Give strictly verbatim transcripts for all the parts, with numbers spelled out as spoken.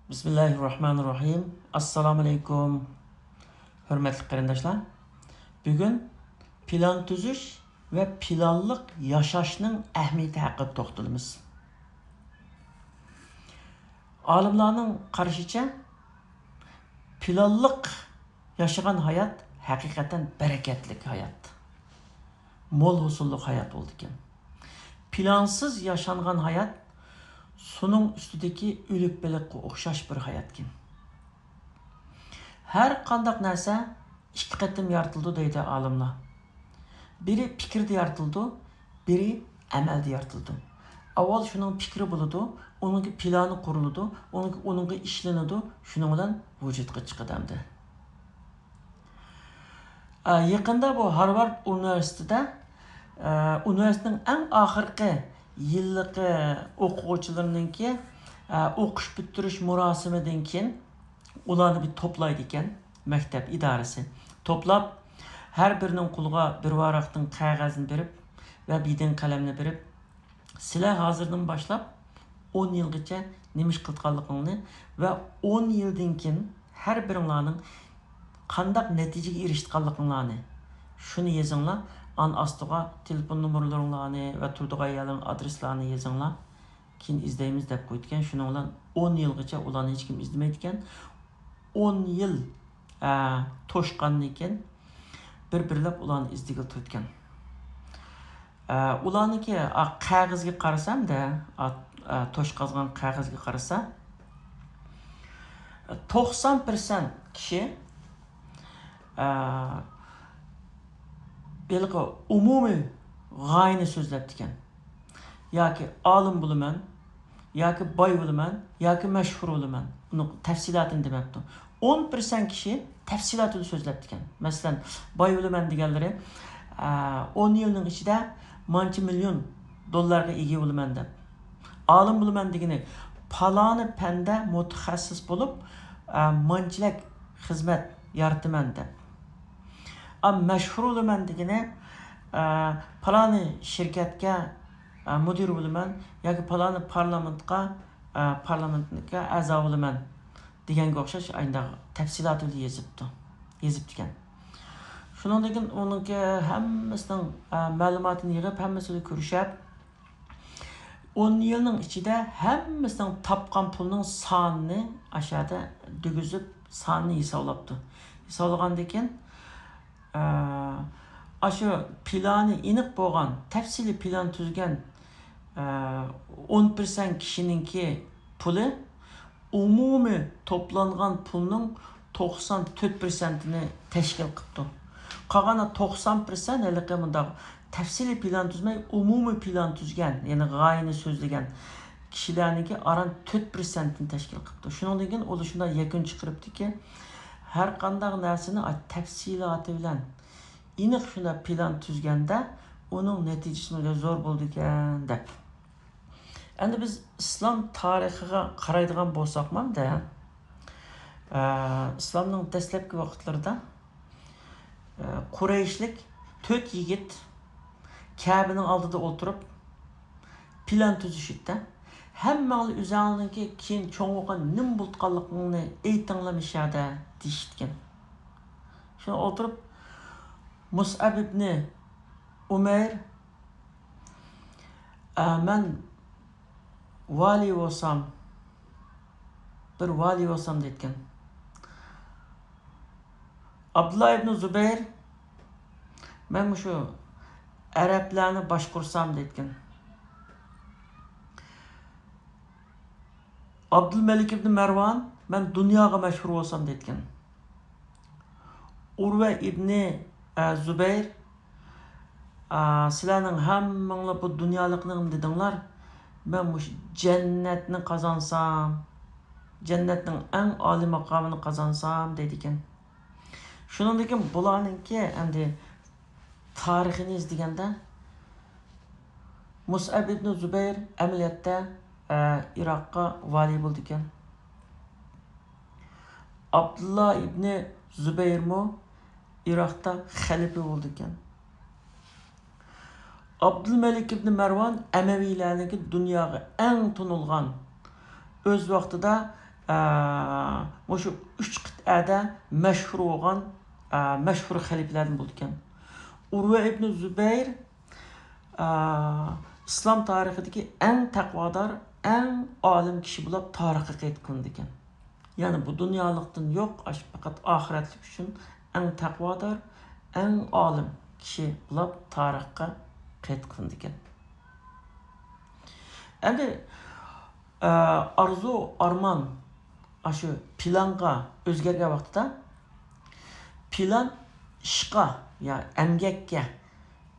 بىسمىللاھىررەھمانىررەھىم. ئەسسالامۇئەلەيكۇم. ھۆرمەتلىك قېرىنداشلار، بۈگۈن پىلان تۈزۈش ۋە پىلانلىق ياشاشنىڭ ئەھمىيىتى ھەققىدە توختىلىمىز. ئالىملارنىڭ قارىشىچە، پىلانلىق ياشىغان ھايات ھەقىقەتەن بەرىكەتلىك ھايات، مول ھوسۇللۇق ھايات بولىدىكەن. پىلانسىز ياشانغان ھايات سۇنىڭ ئۈستىدىكى ئۆلۈك بېلىققا ئوخشاش بىر ھاياتكەن. ھەر قانداق نەرسە ئىككى قېتىم يارىتىلىدۇ دەيدۇ ئالىملار. بىرى پىكىردە يارىتىلىدۇ، بىرى ئەمەلدە يارىتىلىدۇ. ئاۋۋال شۇنىڭ پىكرى بولىدۇ، ئۇنىڭكى پىلانى قۇرۇلىدۇ، ئۇنىڭكى، ئۇنىڭغا ئىشلىنىدۇ، شۇنىڭ بىلەن ۋۇجۇدقا چىقىدۇ ئەمدى. ئە، يېقىندا بۇ ھارۋارد ئۇنىۋېرسىتېتىدا، ئە، ئۇنىۋېرسىتېتنىڭ ئەڭ ئاخىرقى يىللىقى ئوقۇغۇچىلىرىنىڭكى، ئە، ئوقۇش پۈتتۈرۈش مۇراسىمىدىن كېيىن ئۇلارنى بىر توپلايدىكەن مەكتەپ ئىدارىسى. توپلاپ، ھەر بىرىنىڭ قولىغا بىر ۋاراقتىن قەغەزنى بېرىپ ۋە بىدىن قەلەمنى بېرىپ، سىلەر ھازىردىن باشلاپ ئون يىلغىچە نېمە ئىش قىلىدىغانلىقىڭنى ۋە ئون يىلدىن كېيىن ھەر بىرىڭلارنىڭ قانداق نەتىجىگە ئېرىشىدىغانلىقىڭلارنى، شۇنى يېزىڭلار. ئان ئاستىغا تېلېفون نومۇرلىرىڭلارنى ۋە تۇرىدىغان يەرلىرىڭ، ئادرېسلارنى يېزىڭلار. كېيىن ئىزدەيمىز دەپ قويىدىكەن. شۇنىڭ بىلەن ئون يىلغىچە ئۇلارنى ھېچكىم ئىزدىمەيدىكەن. ئون يىل، ئە، توشقاندىن كېيىن بىر-بىرلەپ ئۇلارنى ئىزدىگىلى تۇرىدىكەن. ئە، ئۇلارنىڭكى، ئا، قەغەزگە قارىسام دە، ئا، ئا، توشقازغان قەغەزگە قارىسا، توقسان پىرسەنت كىشى، ئە، ھېلىقى ئومۇمىي غايىنى سۆزلەپتىكەن. ياكى ئالىم بولىمەن، ياكى باي بولىمەن، ياكى مەشھۇر بولىمەن. ئۇنىڭ تەپسىلاتىنى دېمەپتۇ. ئون پىرسەنت كىشى تەپسىلاتىدا سۆزلەپتىكەن. مەسىلەن، باي بولىمەن دېگەنلىرى، ئە، ئون يىلنىڭ ئىچىدە مانچە مىليون دوللارغا ئىگە بولىمەن دەپ. ئالىم بولىمەن دېگىنى، پالانى پەندە مۇتەخەسسىس بولۇپ، ئە، مانچىلەك خىزمەت يارىتىمەن دەپ. ئا، مەشھۇر بولىمەن دېگىنى، ئە، پالانى شىركەتكە، ئە، مۇدىر بولىمەن ياكى پالانى پارلامېنتقا، ئە، پارلامېنتقا ئەزا بولىمەن دېگەنگە ئوخشاش ئاينداق تەپسىلاتى بىلەن يېزىپتۇ، يېزىپتىكەن. شۇنىڭدىن كېيىن ئۇنىڭكى ھەممىسىنىڭ، ئە، مەلۇماتىنى يىغىپ، ھەممىسى بىلەن كۆرۈشۈپ، ئون يىلنىڭ ئىچىدە ھەممىسىنىڭ تاپقان پۇلىنىڭ سانىنى ئاشۇ يەردە دېگۈزۈپ، سانىنى ھېسابلاپتۇ. ھېسابلىغاندىن كېيىن، ئە، ئاشۇ پىلانى ئېنىق بولغان، تەپسىلىي پىلان تۈزگەن، ئە، ئون پىرسەنت كىشىنىڭكى پۇلى ئومۇمىي توپلانغان پۇلنىڭ توقسان تۆت پىرسەنتىنى تەشكىل قىپتۇ. قالغان توقسان پىرسەنت ھېلىقى مۇنداق تەپسىلىي پىلان تۈزمەي، ئومۇمىي پىلان تۈزگەن، يەنى غايىنى سۆزلىگەن كىشىلەرنىڭكى ئاران تۆت پىرسەنتىنى تەشكىل قىپتۇ. شۇنىڭدىن كېيىن ئۇلار شۇنداق يەكۈن چىقىرىپتىكى، ھەر قانداق نەرسىنى تەپسىلاتى بىلەن ئېنىق شۇنداق پىلان تۈزگەندە، ئۇنىڭ نەتىجىسى زور بولىدىكەن دەپ. ئەمدى بىز ئىسلام تارىخىغا قارايدىغان بولساقمۇ، ئە، ئىسلامنىڭ دەسلەپكى ۋاقىتلىرىدا، ئە، قۇرەيشلىك تۆت يىگىت كەبىنىڭ ئالدىدا ئولتۇرۇپ پىلان تۈزۈشىدىكەن. ھەممەڭلار ئۆزەڭلارنىڭكى كېيىن چوڭ بولغان نېمە بولىدىغانلىقىڭنى ئېيتىڭلار مۇشۇ يەردە دېيىشىدىكەن. شۇڭا ئولتۇرۇپ مۇسئەب ئىبنى ئۇمەير، ئە، مەن ۋالىي بولسام، بىر ۋالىي بولسام دەيدىكەن. ئابدۇللا ئىبنى زۇبەير، مەن مۇشۇ ئەرەبلەرنى باشقۇرسام دەيدىكەن. ئابدۇلمەلىك ئىبنى مەرۋان، مەن دۇنياغا مەشھۇر بولسام دەيدىكەن. ئۇرۋە ئىبنى، ئە، زۇبەير، ئە، سىلەرنىڭ ھەممىڭلار بۇ دۇنيالىقنى دېدىڭلار، مەن مۇشۇ جەننەتنى قازانسام، جەننەتنىڭ ئەڭ ئالىي ماقامىنى قازانسام دەيدىكەن. شۇنىڭدىن كېيىن بۇلارنىڭكى ئەمدى تارىخىنى ئىزدىگەندە، مۇسئەب ئىبنى زۇبەير ئەمەلىيەتتە، ئە، ئىراققا ۋالىي بولىدىكەن. ئابدۇللا ئىبنى زۇبەيرمۇ ئىراقتا خەلىپە بولىدىكەن. ئابدۇلمەلىك ئىبنى مەرۋان ئەمەۋىيلەرنىڭكى دۇنياغا ئەڭ تونۇلغان، ئۆز ۋاقتىدا ئە، مۇشۇ ئۈچ قىتئەدە مەشھۇر بولغان، ئە، مەشھۇر خەلىپىلەردىن بولىدىكەن. ئۇرۋە ئىبنى زۇبەير، ئە، ئىسلام تارىخىدىكى ئەڭ تەقۋادار، ئەڭ ئالىم كىشى بولۇپ تارىخقا قەيت قىلىنىدىكەن. يەنى بۇ دۇنيالىقتىن يوق، ئاشۇ پەقەت ئاخىرەتلىك ئۈچۈن ئەڭ تەقۋادار، ئەڭ ئالىم كىشى بولۇپ تارىخقا قەيت قىلىنىدىكەن. ئەمدى، ئە، ئارزۇ، ئارمان ئاشۇ پىلانغا ئۆزگەرگەن ۋاقتىدا، پىلان ئىشقا يا ئەمگەككە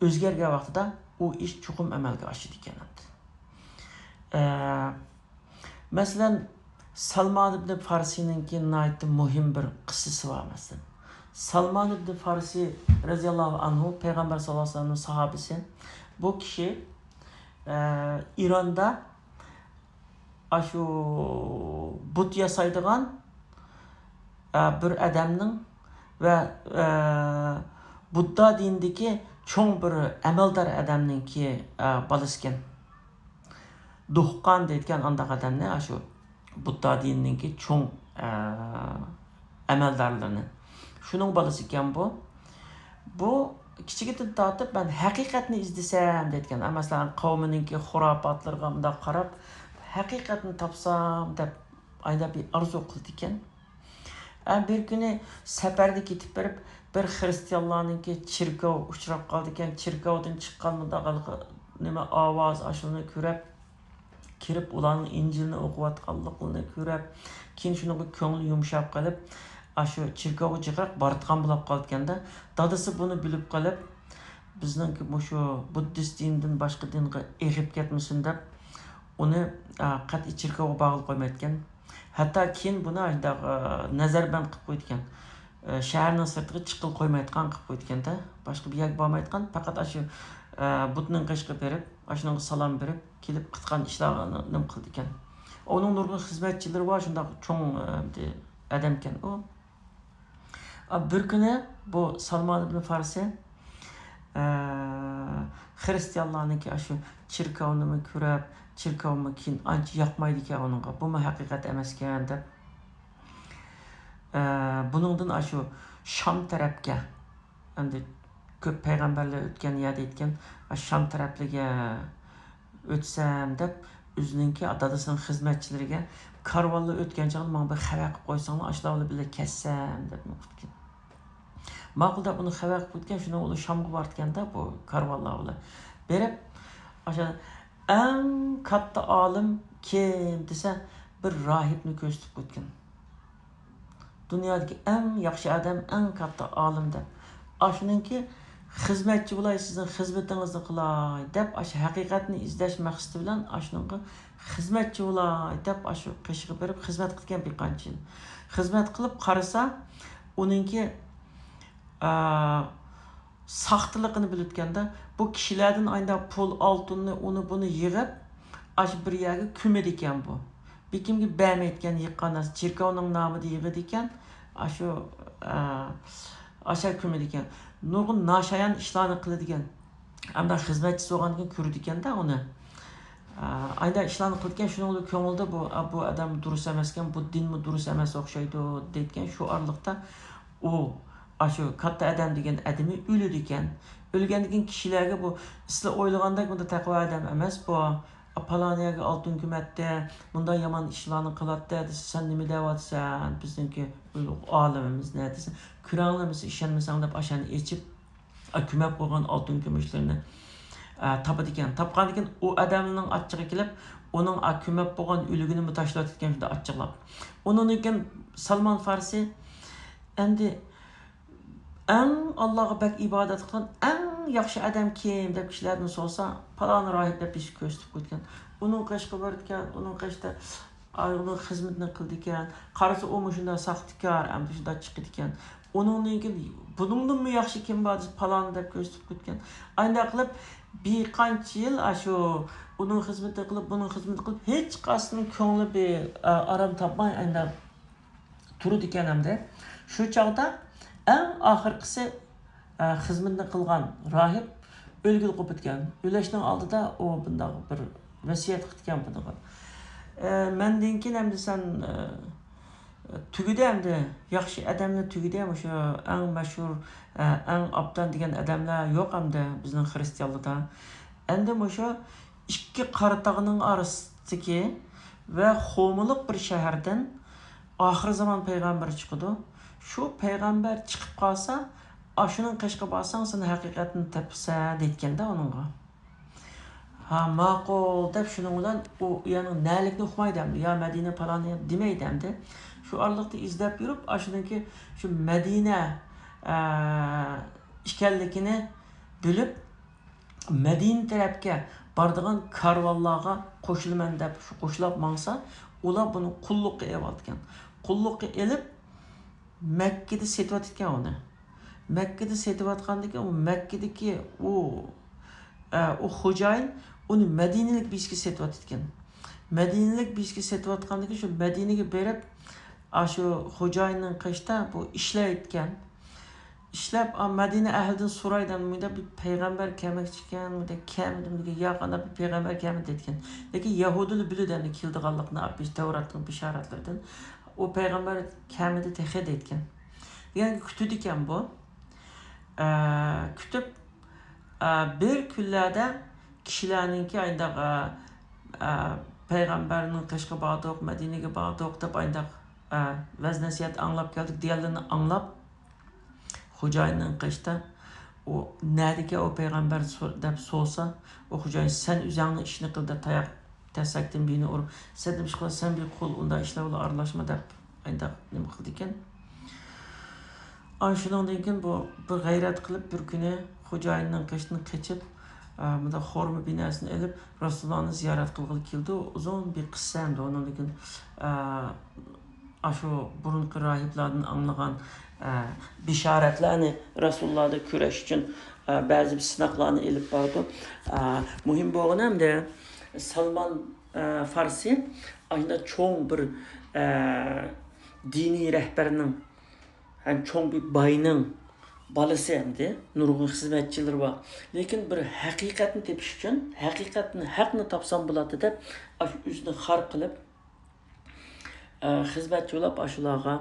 ئۆزگەرگەن ۋاقتىدا ئۇ ئىش چوقۇم ئەمەلگە ئاشىدىكەن ئەمدى. ئە، مەسىلەن، سالمان ئىبنى فارسىنىڭكى ناھايىتى مۇھىم بىر قىسسىسى بار، مەسىلەن. سالمان ئىبنى فارسى رەزىياللاھۇ ئەنھۇ، پەيغەمبەر ساللاللاھۇ ئەلەيھى ۋەسەللەمنىڭ ساھابىسى. بۇ كىشى، ئە، ئىراندا ئاشۇ بۇت ياسايدىغان، ئە، بىر ئادەمنىڭ ۋە، ئە، بۇددا دىنىدىكى چوڭ بىر ئەمەلدار ئادەمنىڭكى، ئە، بالىسىكەن. دۇھقان دەيدىكەن ئانداق ئادەمنى، ئاشۇ بۇددا دىنىنىڭكى چوڭ، ئە، ئەمەلدارلىرىنى. شۇنىڭ بالىسى ئىكەن بۇ. بۇ كىچىكىدىن تارتىپ مەن ھەقىقەتنى ئىزدىسەم دەيدىكەن. مەسىلەن، قەۋمىنىڭكى خۇراپاتلىرىغا مۇنداق قاراپ، ھەقىقەتنى تاپسام دەپ ئايدا بىر ئارزۇ قىلىدىكەن. ئە، بىر كۈنى سەپەردە كېتىپ بېرىپ، بىر خرىستىيانلارنىڭكى چېركاۋ ئۇچراپ قالىدىكەن. چېركاۋدىن چىققان مۇنداق ھېلىقى نېمە ئاۋاز، ئاشۇنى كۆرۈپ، كىرىپ ئۇلارنىڭ ئىنجىلنى ئوقۇۋاتقانلىقىنى كۆرۈپ، كېيىن شۇنىڭغا كۆڭلى يۇمشاپ قېلىپ، ئاشۇ چېركاۋغا جىقراق بارىدىغان بولۇپ قالىدىكەن-دە. دادىسى بۇنى بىلىپ قېلىپ، بىزنىڭكى مۇشۇ بۇددىست دىنىدىن باشقا دىنغا ئېغىپ كەتمىسۇن دەپ، ئۇنى، ئا، قەتئىي چېركاۋغا باغلىق قويمايدىكەن. ھەتتا كېيىن بۇنى ئاشۇنداق، ئا، نەزەربەند قىلىپ قويىدىكەن. ئا، شەھەرنىڭ سىرتىغا چىققىلى قويمايدىغان قىلىپ قويىدىكەن-دە. باشقا بىر يەرگە بارمايدىغان، پەقەت ئاشۇ، ئا، بۇتنىڭ قېشىغا بېرىپ، ئاشۇنىڭغا سالام بېرىپ، كېلىپ قىلغان ئىشلارنى نېمە قىلىدىكەن. ئۇنىڭ نۇرغۇن خىزمەتچىلىرى بار، شۇنداق چوڭ، ئا، ئادەمكەن ئۇ. ئا، بىر كۈنى بۇ سالمان ئىبن فارسى، ئە، خرىستىيانلارنىڭكى ئاشۇ چېركاۋنىمۇ كۆرۈپ، چېركاۋمۇ كېيىن ئانچە ياقمايدىكەن ئۇنىڭغا. بۇمۇ ھەقىقەت ئەمەسكەن دەپ، ئە، بۇنىڭدىن ئاشۇ شام تەرەپكە، ئەمدى كۆپ پەيغەمبەرلەر ئۆتكەن يەر دەيدىكەن، ئاشۇ شام تەرەپلىرىگە ئۆتسەم دەپ، ئۆزىنىڭكى دادىسىنىڭ خىزمەتچىلىرىگە، كارۋانلار ئۆتكەن چاغدا ماڭا بىر خەۋەر قىلىپ قويساڭلار، ئاشۇلار بىلەن كەتسەم دەپ قىپتىكەن. ماقۇل دەپ ئۇنى خەۋەر قىلىپ قويدىكەن، شۇنىڭ ئۇلى شامغا بارىدىكەن-دە بۇ كارۋانلار بىلەن. بېرىپ، ئاشۇ ئەڭ كاتتا ئالىم كىم دېسە، بىر راھىبنى كۆرسىتىپ قويدىكەن. دۇنيادىكى ئەڭ ياخشى ئادەم، ئەڭ كاتتا ئالىم دەپ. ئاشۇنىڭكى خىزمەتچى بولاي، سىزنىڭ خىزمىتىڭىزنى قىلاي دەپ، ئاشۇ ھەقىقەتنى ئىزدەش مەقسىتى بىلەن ئاشۇنىڭغا خىزمەتچى بولاي دەپ، ئاشۇ قېشىغا بېرىپ خىزمەت قىلغان بىر قانچە يىل. خىزمەت قىلىپ قارىسا، ئۇنىڭكى، ئا، ساختىلىقىنى بىلىدىكەن-دە. بۇ كىشىلەردىن ئايدا پۇل، ئالتۇننى، ئۇنى، بۇنى يىغىپ، ئاشۇ بىر يەرگە كۆمىدىكەن بۇ. بىكىمگە بەرمەيدىكەن يىغقان نەرسە. چېركاۋنىڭ نامىدا يىغىدىكەن. ئاشۇ، ئە، ئاشا كۆمىدىكەن. نۇرغۇن ناشايان ئىشلارنى قىلىدىكەن. ئەمدى خىزمەتچىسى بولغاندىن كېيىن كۆرىدىكەن-دە ئۇنى. ئە، ئايدا ئىشلارنى قىلىدىكەن، شۇنىڭ بىلەن كۆڭلىدە بۇ، ئە، بۇ ئادەم دۇرۇس ئەمەسكەن، بۇ دىنمۇ دۇرۇس ئەمەس ئوخشايدۇ دەيدىكەن. شۇ ئارىلىقتا ئۇ ئاشۇ كاتتا ئادەم دېگەن ئادىمى ئۆلىدىكەن. ئۆلگەندىن كېيىن كىشىلەرگە بۇ سىلەر ئويلىغاندەك بۇنداق تەقۋا ئادەم ئەمەس بۇ. پالان يەرگە ئالتۇن كۆمەتتى، مۇنداق يامان ئىشلارنى قىلاتتى دېسە، سەن نېمە دەۋاتىسەن؟ بىزنىڭكى ئۇلۇغ ئالىمىمىز نە دېسە، كۆرەڭلار مېسە ئىشەنمىسەڭ دەپ ئاشۇنى ئېچىپ، ئا، كۆمۈپ قويغان ئالتۇن كۈمۈشلىرىنى، ئا، تاپىدىكەن. تاپقاندىن كېيىن ئۇ ئادەمنىڭ ئاچچىقى كېلىپ، ئۇنىڭ، ئا، كۆمۈپ قويغان ئۆلۈكىنىمۇ تاشلاۋېتىدىكەن شۇنداق ئاچچىقلاپ. ئۇنىڭدىن كېيىن سالمان فارسى ئەمدى ئەڭ ئاللاغا بەك ئىبادەت قىلغان ئەڭ ياخشى ئادەم كىم دەپ كىشىلەردىن سورىسا، پالانى راھىب دەپ بىرسى كۆرسىتىپ قويىدىكەن. ئۇنىڭ قېشىغا بارىدىكەن، ئۇنىڭ قېشىدا ئۇنىڭ خىزمىتىنى قىلىدىكەن. قارىسا ئۇ مۇشۇنداق ساختىكار، ئەمدى شۇنداق چىقىدىكەن. ئۇنىڭدىن كېيىن بۇنىڭدىنمۇ ياخشى كىم بار دېسە، پالانى دەپ كۆرسىتىپ قويىدىكەن. ئانداق قىلىپ بىر قانچە يىل ئاشۇ ئۇنىڭ خىزمىتىنى قىلىپ، بۇنىڭ خىزمىتىنى قىلىپ، ھېچقايسىسىنىڭ كۆڭلى بىر، ئا، ئارام تاپماي ئانداق تۇرىدىكەن ئەمدى. شۇ چاغدا ئەڭ ئاخىرقىسى، ئە، خىزمىتىنى قىلغان راھىب ئۆلگىلى قوپىدىكەن. ئۆلۈشنىڭ ئالدىدا ئۇ بۇنداق بىر ۋەسىيەت قىلىدىكەن بۇنىڭغا. ئە، مەندىن كېيىن ئەمدى سەن، ئە، تۈگىدى ئەمدى. ياخشى ئادەملەر تۈگىدى. مۇشۇ ئەڭ مەشھۇر، ئە، ئەڭ ئابدان دېگەن ئادەملەر يوق ئەمدى بىزنىڭ خىرىستىيانلاردا. ئەمدى مۇشۇ ئىككى قارا تاغنىڭ ئارىسىدىكى ۋە خومۇلۇق بىر شەھەردىن ئاخىر زامان پەيغەمبىرى چىقىدۇ. شۇ پەيغەمبەر چىقىپ قالسا، ئاشۇنىڭ قېشىغا بارساڭ، سەن ھەقىقەتنى تاپىسەن، دەيتكەندە ئۇنىڭغا. ھا، ماقۇل، دەپ شۇنىڭ بىلەن ئۇ يەنىڭ نەلىكىنى ئۇقمايدۇ ئەمدى. يا مەدىنە پالانى دېمەيدۇ ئەمدى. شۇ ئارىلىقتا ئىزدەپ يۈرۈپ، ئاشۇنىڭكى شۇ مەدىنە، ئە، ئىكەنلىكىنى بىلىپ، مەدىنە تەرەپكە بارىدىغان كارۋانلارغا قوشۇلىمەن دەپ، شۇ قوشۇلاپ ماڭسا، ئۇلار بۇنى قۇللۇققا ئېلىۋالىدىكەن. قۇللۇققا ئېلىپ، مەككىدە سېتىۋاتىدىكەن ئۇنى. مەككىدە سېتىۋاتقاندىكىن، ئۇ مەككىدىكى ئۇ، ئە، ئۇ خوجايىن ئۇنى مەدىنىلىك بىر ئىشكە سېتىۋاتىدىكەن. مەدىنىلىك بىر ئىشكە سېتىۋاتقاندىكىن، شۇ مەدىنىگە بېرىپ، ئاشۇ خوجايىننىڭ قېشىدا بۇ ئىشلەيدىكەن. ئىشلەپ، ئا، مەدىنە ئەھلىدىن سورايدۇ، مۇنداق بىر پەيغەمبەر كەلمەكچىكەن، مۇنداق كەلمىدىمدىكەن، ياق، ئانداق بىر پەيغەمبەر كەلمىدى دەيدىكەن. لېكىن يەھۇدىيلار بىلىدۇ ئەمدى كېلىدىغانلىقىنى، بىز تەۋراتنىڭ بىشارەتلىرىدىن. ئۇ پەيغەمبەر كەلمىدى تېخى دەيدىكەن. دېگەن كۈتىدىكەن بۇ. ئە، كۈتۈپ، ئە، بىر كۈنلەردە كىشىلەرنىڭكى ئاينداق، ئە، ئە، پەيغەمبەرنىڭ قېشىغا باردۇق، مەدىنىگە باردۇق دەپ ئاينداق، ئە، ۋەز نەسىھەت ئاڭلاپ كەلدۇق دېگەنلىرىنى ئاڭلاپ، خوجايىننىڭ قېشىدا، ئۇ نەدىكەن ئۇ پەيغەمبەر سو-، دەپ سورىسا، ئۇ خوجايىن، سەن ئۆزۈڭنىڭ ئىشىنى قىل دەپ تاياق تەسەكتىن بىرنى ئۇرۇپ، سەن نېمە ئىش قىلىسەن، سەن بىر قۇل، ئۇنداق ئىشلار بىلەن ئارىلاشما دەپ ئاينداق نېمە قىلىدىكەن. ئانا شۇنىڭدىن كېيىن بۇ بىر غەيرەت قىلىپ، بىر كۈنى خوجايىننىڭ قېشىدىن قېچىپ، ئە، مۇنداق خورما بىناسىنى ئېلىپ، رەسۇلۇللانى زىيارەت قىلغىلى كېلىدۇ. ئۇزۇن بىر قىسسە ئەمدى ئۇنىڭدىن كېيىن، ئە، ئاشۇ بۇرۇنقى راھىبلاردىن ئاڭلىغان، ئە، بېشارەتلەرنى رەسۇلۇللادا كۆرۈش ئۈچۈن، ئە، بەزى بىر سىناقلارنى ئېلىپ بارىدۇ. ئە، مۇھىم بولغىنى ئەمدى سالمان، ئە، فارسى ئاشۇنداق چوڭ بىر، ئە، دىنىي رەھبەرنىڭ ھەم چوڭ بىر باينىڭ بالىسى ئەمدى، نۇرغۇن خىزمەتچىلىرى بار. لېكىن بىر ھەقىقەتنى تېپىش ئۈچۈن، ھەقىقەتنى، ھەقنى تاپسام بولاتتى دەپ، ئاشۇ ئۆزىنى خار قىلىپ، ئە، خىزمەتچى بولاپ ئاشۇلارغا،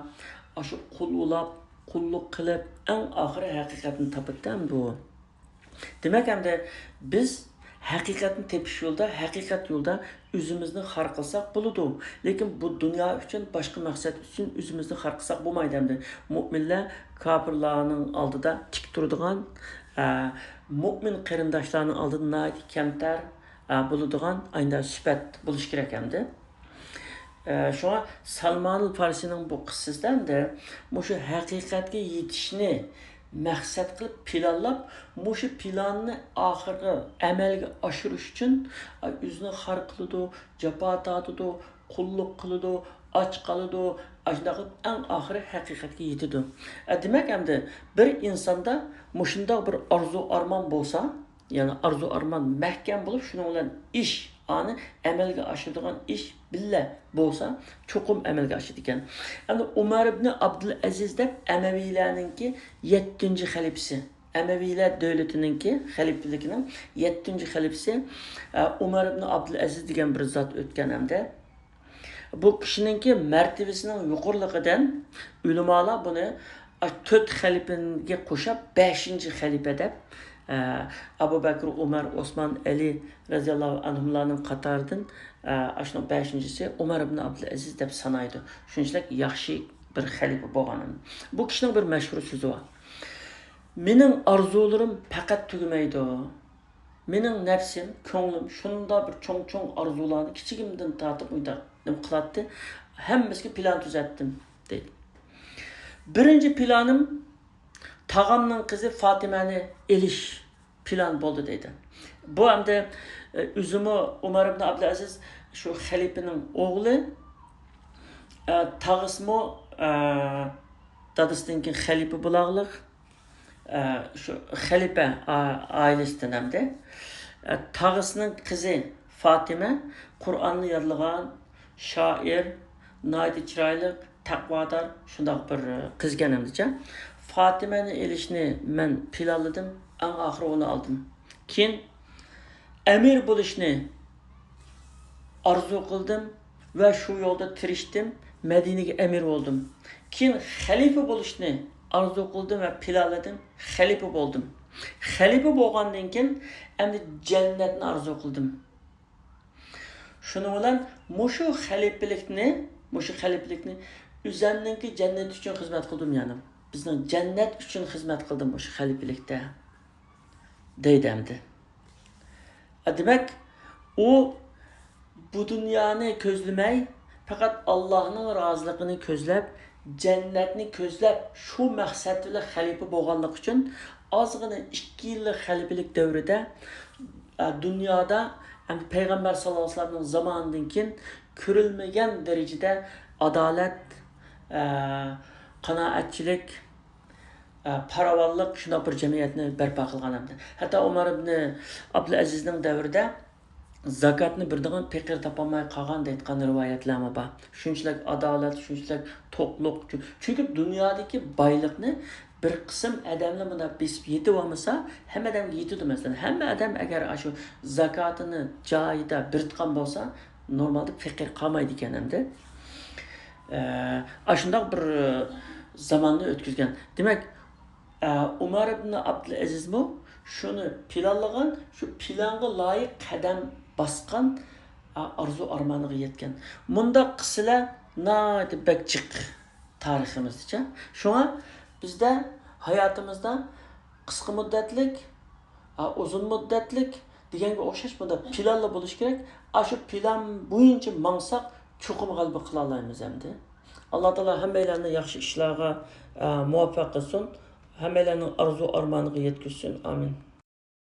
ئاشۇ قۇل بولاپ، قۇللۇق قىلىپ، ئەڭ ئاخىرى ھەقىقەتنى تاپىدىكەن بۇ. دېمەك، ئەمدى بىز ھەقىقەتنى تېپىش يولىدا، ھەقىقەت يولىدا ئۆزىمىزنى خار قىلساق بولىدۇ. لېكىن بۇ دۇنيا ئۈچۈن، باشقا مەقسەت ئۈچۈن ئۆزىمىزنى خار قىلساق بولمايدۇ ئەمدى. مۆمىنلەر كاپىرلارنىڭ ئالدىدا تىك تۇرىدىغان، ئە، مۆمىن قېرىنداشلارنىڭ ئالدىدا ناھايىتى كەمتەر، ئە، بولىدىغان ئاينداق سۈپەت بولۇشى كېرەك ئەمدى. ئە، شۇڭا سالمانۇل فارسىنىڭ بۇ قىسسىسىدا ئەمدى مۇشۇ ھەقىقەتكە يېتىشنى مەقسەت قىلىپ پىلانلاپ، مۇشۇ پىلاننى ئاخىرغا ئەمەلگە ئاشۇرۇش ئۈچۈن، ئە، ئۆزىنى خار قىلىدۇ، جاپا تارتىدۇ، قۇللۇق قىلىدۇ، ئاچ قالىدۇ، ئاشۇنداق قىلىپ ئەڭ ئاخىرى ھەقىقەتكە يېتىدۇ. ئە، دېمەك ئەمدى بىر ئىنساندا مۇشۇنداق بىر ئارزۇ ئارمان بولسا، يەنى ئارزۇ ئارمان مەھكەم بولۇپ، شۇنىڭ بىلەن ئىش، ئانى ئەمەلگە ئاشىدىغان ئىش بىللە بولسا، چوقۇم ئەمەلگە ئاشىدىكەن. ئەمدى ئۇمەر ئىبنى ئابدۇلئەزىز دەپ ئەمەۋىيلەرنىڭكى يەتتىنچى خەلىپىسى، ئەمەۋىيلەر دۆلىتىنىڭكى خەلىپىلىكىنىڭ يەتتىنچى خەلىپىسى، ئە، ئۇمەر ئىبنى ئابدۇلئەزىز دېگەن بىر زات ئۆتكەن ئەمدى. بۇ كىشىنىڭكى مەرتىۋىسىنىڭ يۇقىرىلىقىدىن ئۆلىمالار بۇنى، ئا، تۆت خەلىپىگە قوشۇپ، بەشىنچى خەلىپە دەپ، ئە، ئەبۇ بەكرى، ئۆمەر، ئوسمان، ئەلى رەزىياللاھۇ ئەنھۇملارنىڭ قاتارىدىن، ئە، ئاشۇنىڭ بەشىنچىسى ئۆمەر ئىبنى ئابدۇلئەزىز دەپ سانايدۇ. شۇنچىلىك ياخشى بىر خەلىپە بولغان. بۇ كىشىنىڭ بىر مەشھۇر سۆزى بار. مېنىڭ ئارزۇلىرىم پەقەت تۈگىمەيدۇ. مېنىڭ نەپسىم، كۆڭلۈم شۇنداق بىر چوڭ-چوڭ ئارزۇلارنى كىچىكىمدىن تارتىپ مۇنداق نېمە قىلاتتى. ھەممىسىگە پىلان تۈزەتتىم، دەيدۇ. بىرىنچى پىلانىم تاغامنىڭ قىزى فاتىمەنى ئېلىش پىلان بولدى، دەيدۇ. بۇ ئەمدى، ئە، ئۆزىمۇ ئۆمەر ئىبن ئابدۇلئەزىز شۇ خەلىپىنىڭ ئوغلى، ئە، تاغىسىمۇ، ئە، دادىسىدىن كېيىن خەلىپە بولاغلىق. ئە، شۇ خەلىپە ئا-، ئائىلىسىدىن ئەمدى. ئە، تاغىسىنىڭ قىزى فاتىمە قۇرئاننى يادلىغان، شائىر، ناھايىتى چىرايلىق، تەقۋادار، شۇنداق بىر، ئە، قىزكەن ئەمدىچە. فاتىمەنى ئېلىشنى مەن پىلانلىدىم، ئەڭ ئاخىرى ئۇنى ئالدىم. كېيىن ئەمىر بولۇشنى ئارزۇ قىلدىم، ۋە شۇ يولدا تىرىشتىم، مەدىنىگە ئەمىر بولدۇم. كېيىن خەلىپە بولۇشنى ئارزۇ قىلدىم ۋە پىلانلىدىم، خەلىپە بولدۇم. خەلىپە بولغاندىن كېيىن ئەمدى جەننەتنى ئارزۇ قىلدىم. شۇنىڭ بىلەن مۇشۇ خەلىپىلىكنى، مۇشۇ خەلىپىلىكنى ئۆزەمنىڭكى جەننەت ئۈچۈن خىزمەت قىلدىم، يەنى بىزنىڭ جەننەت ئۈچۈن خىزمەت قىلدىم مۇشۇ خەلىپىلىكتە، دەيدۇ ئەمدى. دېمەك، ئۇ بۇ دۇنيانى كۆزلىمەي، پەقەت ئاللاھنىڭ رازىلىقىنى كۆزلەپ، جەننەتنى كۆزلەپ، شۇ مەقسەت بىلەن خەلىپە بولغانلىقى ئۈچۈن ئازغىنە ئىككى يىللىق خەلىپىلىك دەۋرىدە، ئە، دۇنيادا، ئەمدى پەيغەمبەر ساللاللاھۇ ئەلەيھى ۋەسەللەمنىڭ زامانىدىن كېيىن كۆرۈلمىگەن دەرىجىدە ئادالەت، ئە، قانائەتچىلىك، ئە، پاراۋانلىق، شۇنداق بىر جەمئىيەتنى بەرپا قىلغان ئەمدى. ھەتتا ئۆمەر ئىبنى ئابدۇلئەزىزنىڭ دەۋرىدە زاكاتنى بېرىدىغان پېقىر تاپالماي قالغان دەيدىغان رىۋايەتلەرمۇ بار. شۇنچىلىك ئادالەت، شۇنچىلىك توقلۇق. چۈنكى دۇنيادىكى بايلىقنى بىر قىسىم ئادەملەر مۇنداق بېسىپ يېتىۋالمىسا، ھەممە ئادەمگە يېتىدۇ مەسىلەن. ھەممە ئادەم ئەگەر ئاشۇ زاكاتىنى جايىدا بېرىدىغان بولسا، نورمالدا پېقىر قالمايدىكەن ئەمدى. ئە، ئاشۇنداق بىر، ئە، زاماننى ئۆتكۈزگەن. دېمەك، ئە، ئۆمەر ئىبن ئابدۇلئەزىزمۇ شۇنى پىلانلىغان، شۇ پىلانغا لايىق قەدەم باسقان، ئە، ئارزۇ ئارمانىغا يەتكەن. مۇنداق قىسسىلەر ناھايىتى بەك جىق تارىخىمىزدىچە. شۇڭا بىزدە ھاياتىمىزدا قىسقا مۇددەتلىك، ئە، ئۇزۇن مۇددەتلىك دېگەنگە ئوخشاش بۇنداق پىلانلا بولۇشى كېرەك. ئاشۇ پىلان بويىچە ماڭساق، چوقۇم غەلىبە قىلالايمىز ئەمدى. ئاللا تائالا ھەممەيلەننى ياخشى ئىشلارغا، ئە، مۇۋەپپەق قىلسۇن. ھەممەيلەننىڭ ئارزۇ ئارمانىغا يەتكۈزسۇن. ئامىن.